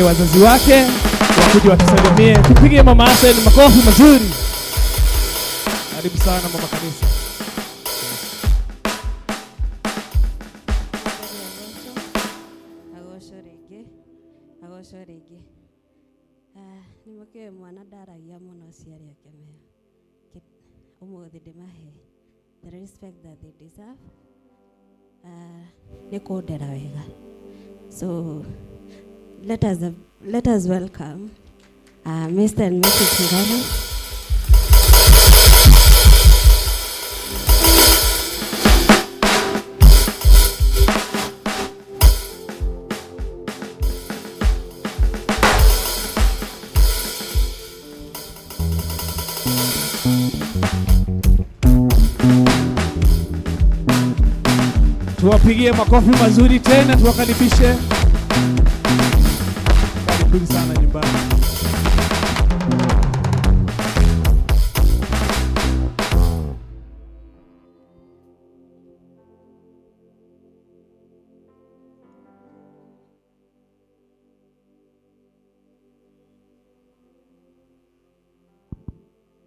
Wazazi wake wakuje watusalimie. Tupige Mama Hassan makofi mazuri. Karibu sana mama kanisa. Agocwo rĩngĩ, agocwo rĩngĩ. Nĩ mũkĩũĩ mwana ndaragia mũno aciari ake meo. Ũmũthĩ ndĩmahe the respect that they deserve. Nĩ kũndera wega. So let us welcome Mr. and Mrs. Ngari. Tuwapigie makofi mazuri tena, tuwakaribishe. Karibuni sana nyumbani.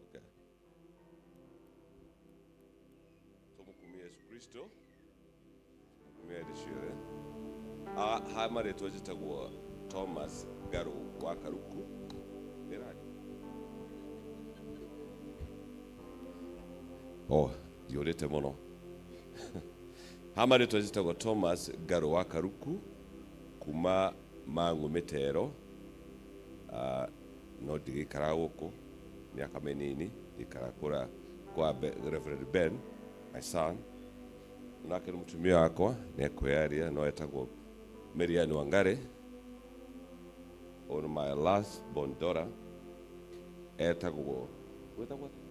Okay. Tumukumie Yesu Kristo, tumukumie hĩndĩ ciothe. Ha marĩtwa njĩtagwo Thomas Ngaru wa Karuku. Ndĩraria? Oh, ndiũrĩte mũno. Ha marĩtwa njĩtagwo Thomas Ngaru wa Karuku kuma Mang'u Mĩtero. No ndigĩikaraga gũkũ mĩaka mĩnini, ndikara kũrĩa kwa Reverend Ben, my son. Nake nĩ mũtumia wakwa, nĩ ekũyaria, no etagwo Marian Wangari. On my last born daughter, etagwo, wetagwo atĩa?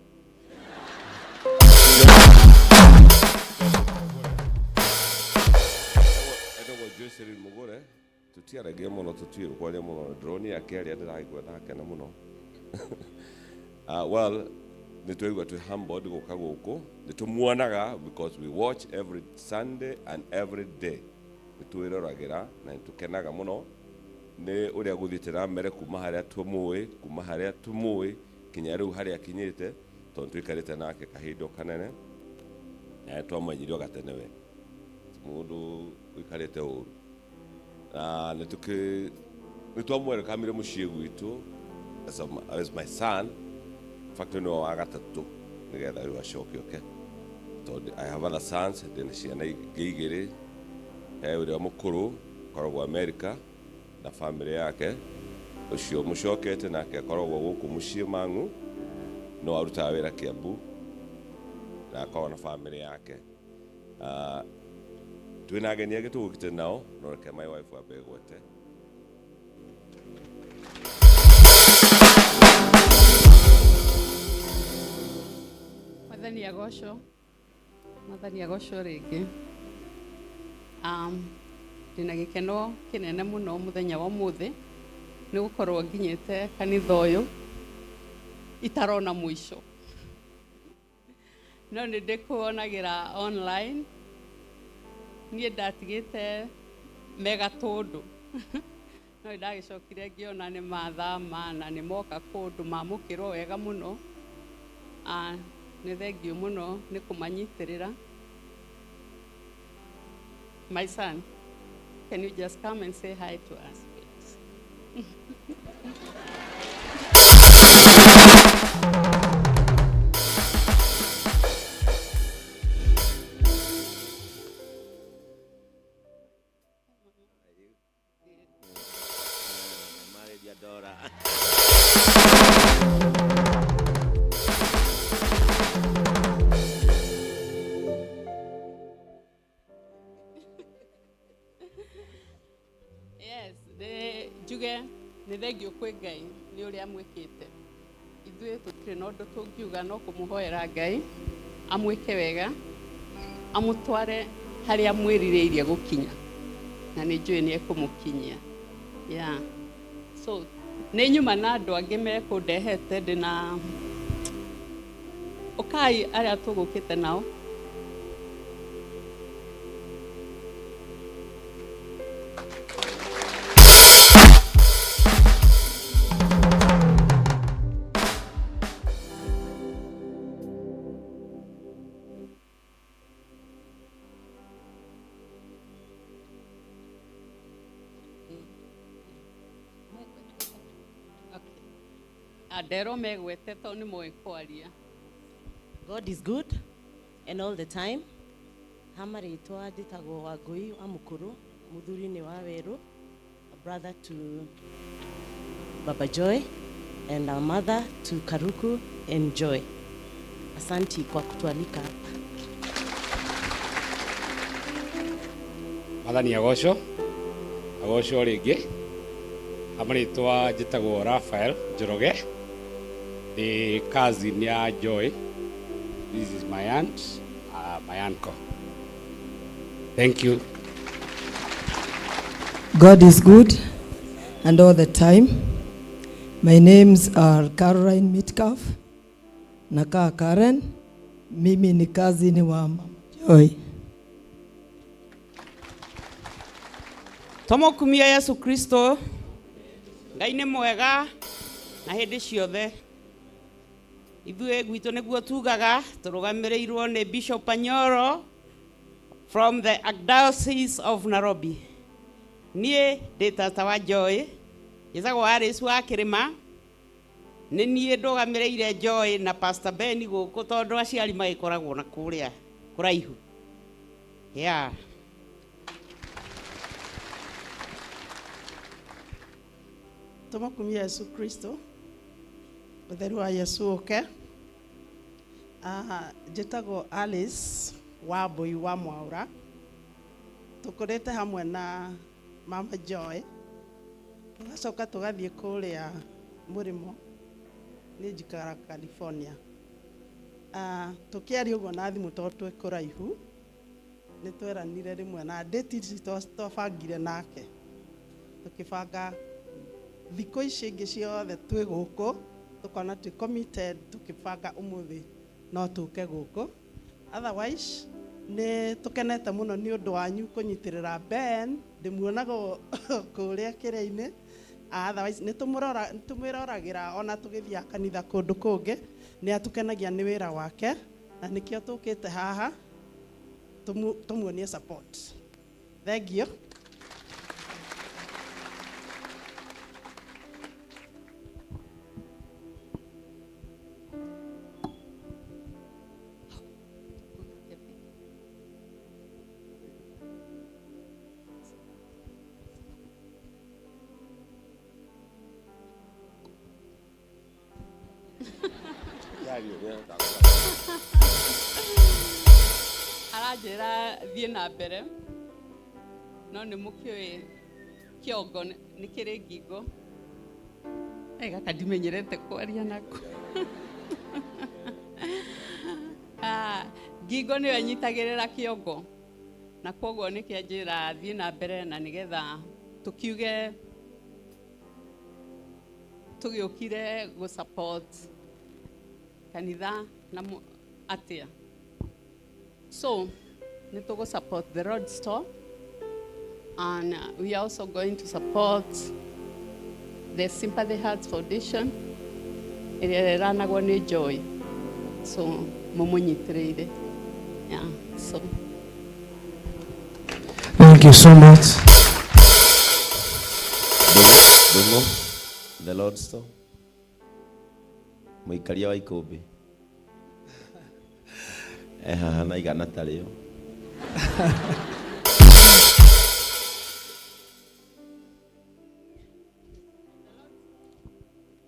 Etagwo Jocelyn Mugure. Tutiaragia mũno, tũtiũĩ kwaria mũno, ndĩronire akĩaria ndĩraigua ndakena mũno. Well, nĩ twaigua twĩ humbled gũka gũkũ, nĩ tũmuonaga because we watch every Sunday and every day. Nĩ twĩroragĩra na nĩ tũkenaga mũno nĩ ũrĩa gũthiĩte na mbere kuma harĩa tũmũĩ, kuma harĩa tũmũĩ kinya rĩu harĩa akinyĩte, tondũ tũikarĩte nake kahinda kanene na nĩ twamenyire o gatene we ti mũndũ ũikarĩte ũru. Na nĩ twamwelcomire mũciĩ gwitũ as my son. In fact, nĩwe wa gatatũ nĩgetha rĩu acoke oke, tondũ I have other sons, ndĩna ciana ingĩ igĩrĩ. He ũrĩa mũkũrũ akoragwo America na family yake, ũcio mũcokete nake akoragwo gũkũ mũciĩ Mang'u, no arutaga wĩra Kiambu na akoragwo na family yake. Twĩna ageni angĩ tũgũkĩte nao, no reke my wife ambe gwete. Mwathani agocwo, Mwathani agocwo rĩngĩ. Ndĩna gĩkeno kĩnene mũno mũthenya wa ũmũthĩ nĩ gũkorwo nginyĩte kanitha ũyũ itarona mũico. No nĩ ndĩkuonagĩra online. Niĩ ndatigĩte mega tũndũ. No nĩ ndagĩcokire ngĩona nĩ mathama na nĩ moka kũndũ mamũkĩrwo wega mũno. Nĩ thengiũ mũno nĩ kũmanyitĩrĩra. My son, can you just come and say hi to us, please? Married your daughter. Yes, nĩ njuge nĩ thengiũ kwĩ Ngai nĩ ũrĩa amwĩkĩte. Ithuĩ tũtirĩ na ũndũ tũngiuga no kũmũhoera Ngai amwĩke wega, amũtware harĩa mwĩrirĩirie gũkinya, na nĩ njũĩ nĩ ekũmũkinyia. Yeah. So nĩ nyuma na andũ angĩ mekũndehete, ndĩna ũkai arĩa tũgũkĩte nao. Anderwo megwete tondũ nĩ moĩ kwaria. God is good and all the time. Hama rĩtwa njĩtagwo Wangũi wa Mũkũrũ, mũthuri nĩ wa Werũ, a brother to Baba Joy and our mother to Karuku and Joy. Asanti kwa kutualika hapa. Mwathani agocwo, agocwo rĩngĩ. Amarĩtwa njĩtagwo Raphael Njoroge, ndĩ cousin ya Joy. This is my aunt, my uncle. Thank you. God is good and all the time. My names are Caroline Mitcalf, nakaa Karen. Mimi ni cousin wa Mama Joy. Tũmũkumie Yesu Kristo. Ngai nĩ mwega na hĩndĩ ciothe. Ithuĩ gwitũ nĩguo tugaga, tũrũgamĩrĩirwo nĩ Bishop Anyoro from the Archdiocese of Nairobi. Niĩ ndĩ tata wa Joy, njĩtagwo Alice wa Kĩrĩma. Nĩ niĩ ndũgamĩrĩire Joy na Pastor Ben gũkũ tondũ aciari magĩkoragwo na kũrĩa kũraihu. Yeah. Tũmũkumie Yesu Kristo, ũtheru wa Yesu ũke. Njĩtagwo Alice Wambui wa Mwaũra. Tũkũrĩte hamwe na Mama Joy, tũgacoka tũgathiĩ kũrĩa mũrĩmo. Niĩ njikaraga California. Tũkĩaria ũguo na thimũ tondũ twĩ kũraihu, nĩ tweranire rĩmwe na date ici twabangire nake, tũkĩbanga thikũ ici ingĩ ciothe twĩ gũkũ, tũkona twĩ committed, tũkĩbanga ũmũthĩ no tũke gũkũ. Otherwise nĩ tũkenete mũno nĩ ũndũ wanyu kũnyitĩrĩra Ben, ndĩmuonaga kũrĩa kĩrĩa-inĩ. Otherwise nĩ tũmwĩroragĩra ona tũgĩthiaga kanitha kũndũ kũngĩ, nĩ atũkenagia nĩ wĩra wake, na nĩkĩo tũkĩte haha tũmuonie support. Thank you. Aranjĩra thiĩ na mbere, no nĩ mũkĩũĩ kĩongo nĩ kĩrĩ ngingo. Gaka ndimenyerete kwaria nako. Ngingo nĩyo ĩnyitagĩrĩra kĩongo, na koguo nĩkĩanjĩra thiĩ na mbere na nĩgetha tũkiuge tũgĩũkire gũ support kanitha na atĩa. So, nĩ tũgũ support the Lord's Store, and we are also going to support the Sympathy Hearts Foundation ĩrĩa ĩranagwo nĩ Joy. So, mũmũnyitĩrĩire. Yeah, so. Thank you so much. Ndũng'ũ, the Lord's Store. Mũikaria wa ikũmbĩ. Haha na igana tarĩo.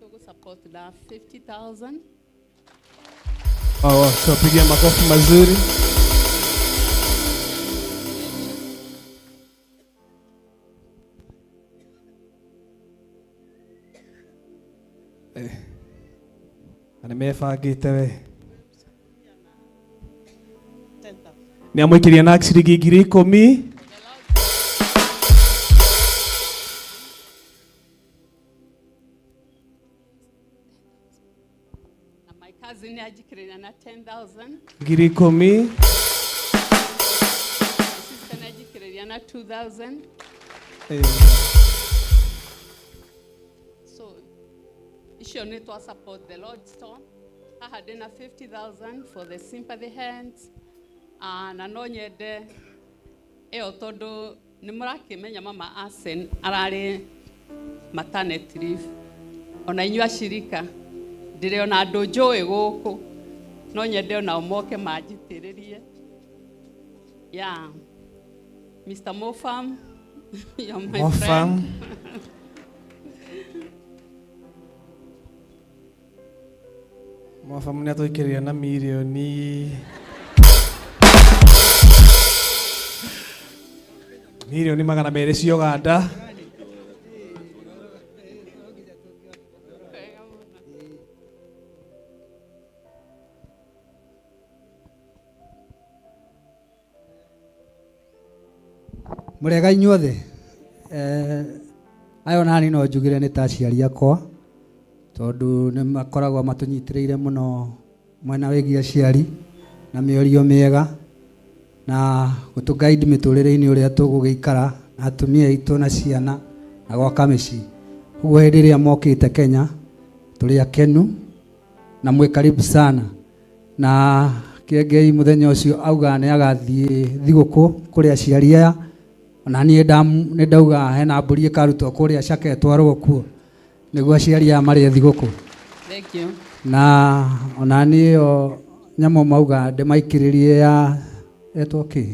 Tũgũ support na 50,000. Oh, tuwapigie makofi mazuri. Na nĩmebangĩte we. Nĩ amũikĩria na ciringi 10,000. Na my cousin anjikĩrĩria na 10,000. 10,000. Sister anjikĩrĩria na 2,000. So icio nĩ twa support the Lord's Store. Haha ndĩna 50,000 for the Sympathy Hands. Na no nyende ĩyo tondũ nĩ mũrakĩmenya Mama Asen ararĩ maternity leave. Ona inyuĩ acirika Ndĩrĩ ona andũ njũĩ gũkũ, no nyende onao moke manjitĩrĩrie. Yeah. Mr. Mofam, you're my Mofam. friend. Mofam nĩ atũikĩrĩria na mirioni mirioni magana merĩ cia Uganda. Mũrĩega inyuothe. Aya ona niĩ no njugire nĩ ta aciari akwa, tondũ nĩ makoragwo matũnyitĩrĩire mũno mwena wĩgiĩ aciari na mĩario mĩega na gũtũguide mĩtũrĩre-inĩ ũrĩa tũgũgĩikara na atumia aitũ na ciana na gwaka mĩciĩ. Ũguo hĩndĩ ĩrĩa mokĩte Kenya tũrĩ akenu na mwĩ karibu sana. Na Kĩengei mũthenya ũcio auga nĩ agathiĩ thigũkũ kũrĩ aciari aya, ona niĩ nĩ ndauga hena mbũri ĩkarutwo kũrĩa Cake ĩtwarwo kuo nĩguo aciari aya marĩe thigũkũ. Thank you. Na ona niĩ ĩyo nyamũ mauga ndĩmaikĩrĩrie ya etwo kĩ?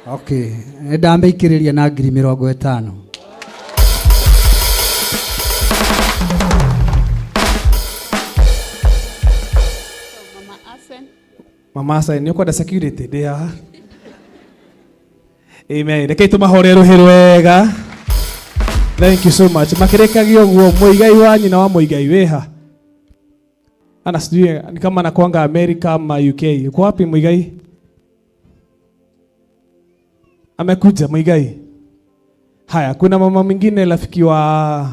Okay, nĩ ndamĩikĩrĩria na ngiri mĩrongo ĩtano. Mama Asen. Mama Asen, nĩ ũkwenda security ndĩ haha. Amen. Rekei tũmahũre rũhĩ rwega. Thank you so much. Makĩrĩkagia ũguo Mũigai wa nyina wa Mũigai wĩha? Ana sijui ni kama anakuanga America ama UK. Uko wapi Muigai? Amekuja Muigai. Haya, kuna mama mwingine rafiki wa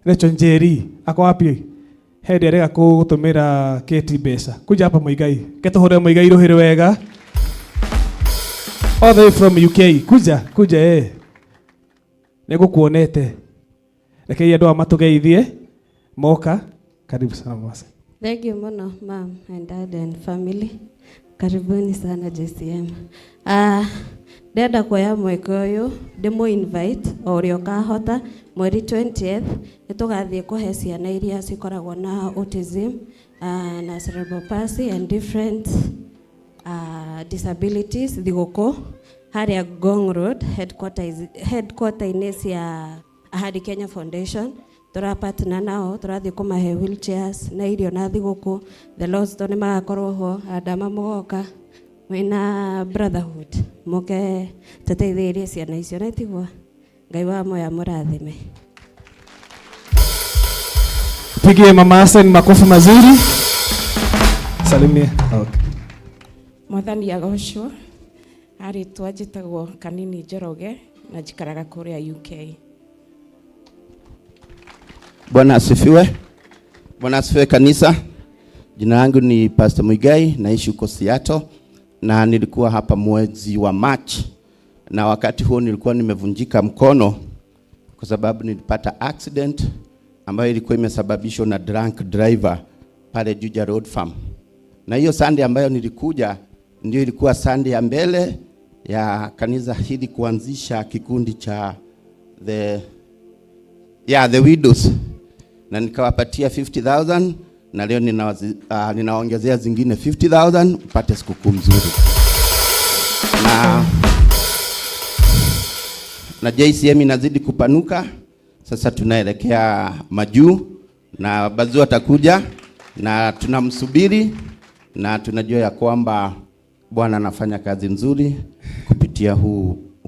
Rachel Njeri. Ako wapi? Hedi arega kugutumira Kate mbeca. Kuja hapa Muigai. Ketuhure Muigai ruhi rwega. All the way from UK. Kuja, kuja eh. Nĩngũkuonete. Rekei andũ aya matũgeithie. Moka. Karibu sana mama. Thank you muno, mom and dad and family. Karibuni sana JCM. Ndenda kuoya mweke ũyũ ndĩmũ invite o ũrĩa ũkahota mweri 20th nĩtũgathiĩ kũhe ciana iria cikoragwo na autism na cerebral palsy and different disabilities thigũkũ harĩa Ngong Road headquarters-inĩ cia Ahadi Kenya Foundation. Tũrapartner nao, tũrathiĩ kũmahe wheelchairs na irio na thigũkũ. The Lord's to nĩmagakorwo ho, Adama mũgoka mwĩna brotherhood mũke tũteithĩrĩrie ciana icio, na tiguo? Ngai wa moya mũrathime. Pigie Mama Hassan makofi mazuri. Salimia. Okay. Mwathani agocwo. Arĩtwa njĩtagwo Kanini Njoroge na njikaraga kũrĩa UK. Bwana asifiwe. Bwana asifiwe kanisa. Jina langu ni Pastor Muigai, naishi huko Seattle na nilikuwa hapa mwezi wa March, na wakati huo nilikuwa nimevunjika mkono kwa sababu nilipata accident ambayo ilikuwa imesababishwa na drunk driver pale Juja Road Farm. Na hiyo Sunday ambayo nilikuja ndio ilikuwa Sunday ya mbele ya kanisa hili kuanzisha kikundi cha the widows, na nikawapatia 50,000 na leo ninaongezea zingine 50,000 upate sikukuu mzuri. Na JCM inazidi kupanuka. Sasa tunaelekea majuu na Bazu atakuja na tunamsubiri na tunajua ya kwamba Bwana anafanya kazi nzuri kupitia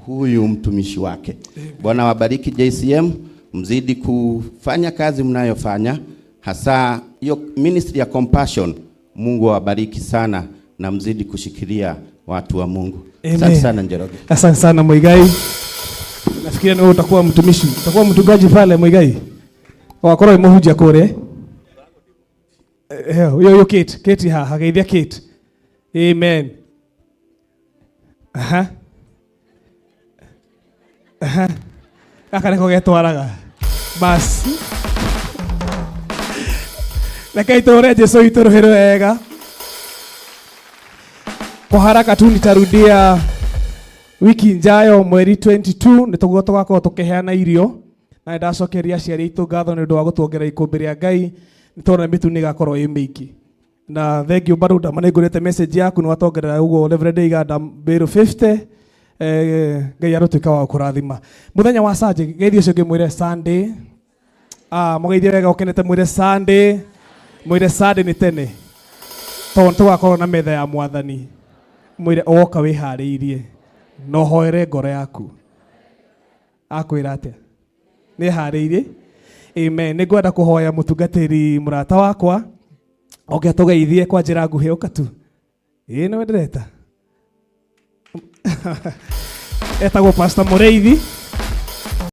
huyu mtumishi wake. Bwana wabariki JCM, mzidi kufanya kazi mnayofanya, hasa hiyo ministry ya compassion. Mungu awabariki sana na mzidi kushikilia watu wa Mungu. Amen. Asante sana Njoroge. Asante sana Muigai. Nafikiria wewe utakuwa mtumishi, utakuwa mchungaji pale Muigai. Wakorwo muhunjia kure. Huyo Kate, Kate haha, geithia Kate. Amen. Aha. Aha. Gaka niko getwaraga. Bas. Reke itũre Jesu witũ rũhĩ rwega. Kwa haraka tu nitarudia wiki njayo mweri 22 nĩtũguo tũgakorwo tũkĩheana irio, na nĩndacokeria aciari aitũ ngatho nĩ ũndũ wa gũtuongerera ikũmbĩ rĩa Ngai Nĩ tondũ mĩtu nĩ ĩgakorwo ĩ mĩingĩ. Na thank you bado ndamanengũrĩte message yaku nĩ watongerera ũguo Reverend Iganda Mbĩrũ 50. Ngai arotwĩka wa kũrathima mũthenya wa Sunday. Geithio ũcio ũngĩ mwĩre Sunday. Ah, mũgeithie wega ũkenete, mwĩre Sunday, mwĩre Sunday nĩ tene tondũ tũgakorwo na metha ya mwathani. Mwĩre woka wĩharĩirie na ũhoere ngoro yaku. Akwĩra atĩa? Nĩ harĩirie. Amen. Nĩ ngwenda kũhoya mũtungatĩri mũrata wakwa oke atũgeithie kwa njĩra nguhĩ. Ũka tu. Ĩĩ, nĩwe ndĩreta. Etagwo Pastor Mũrĩithi.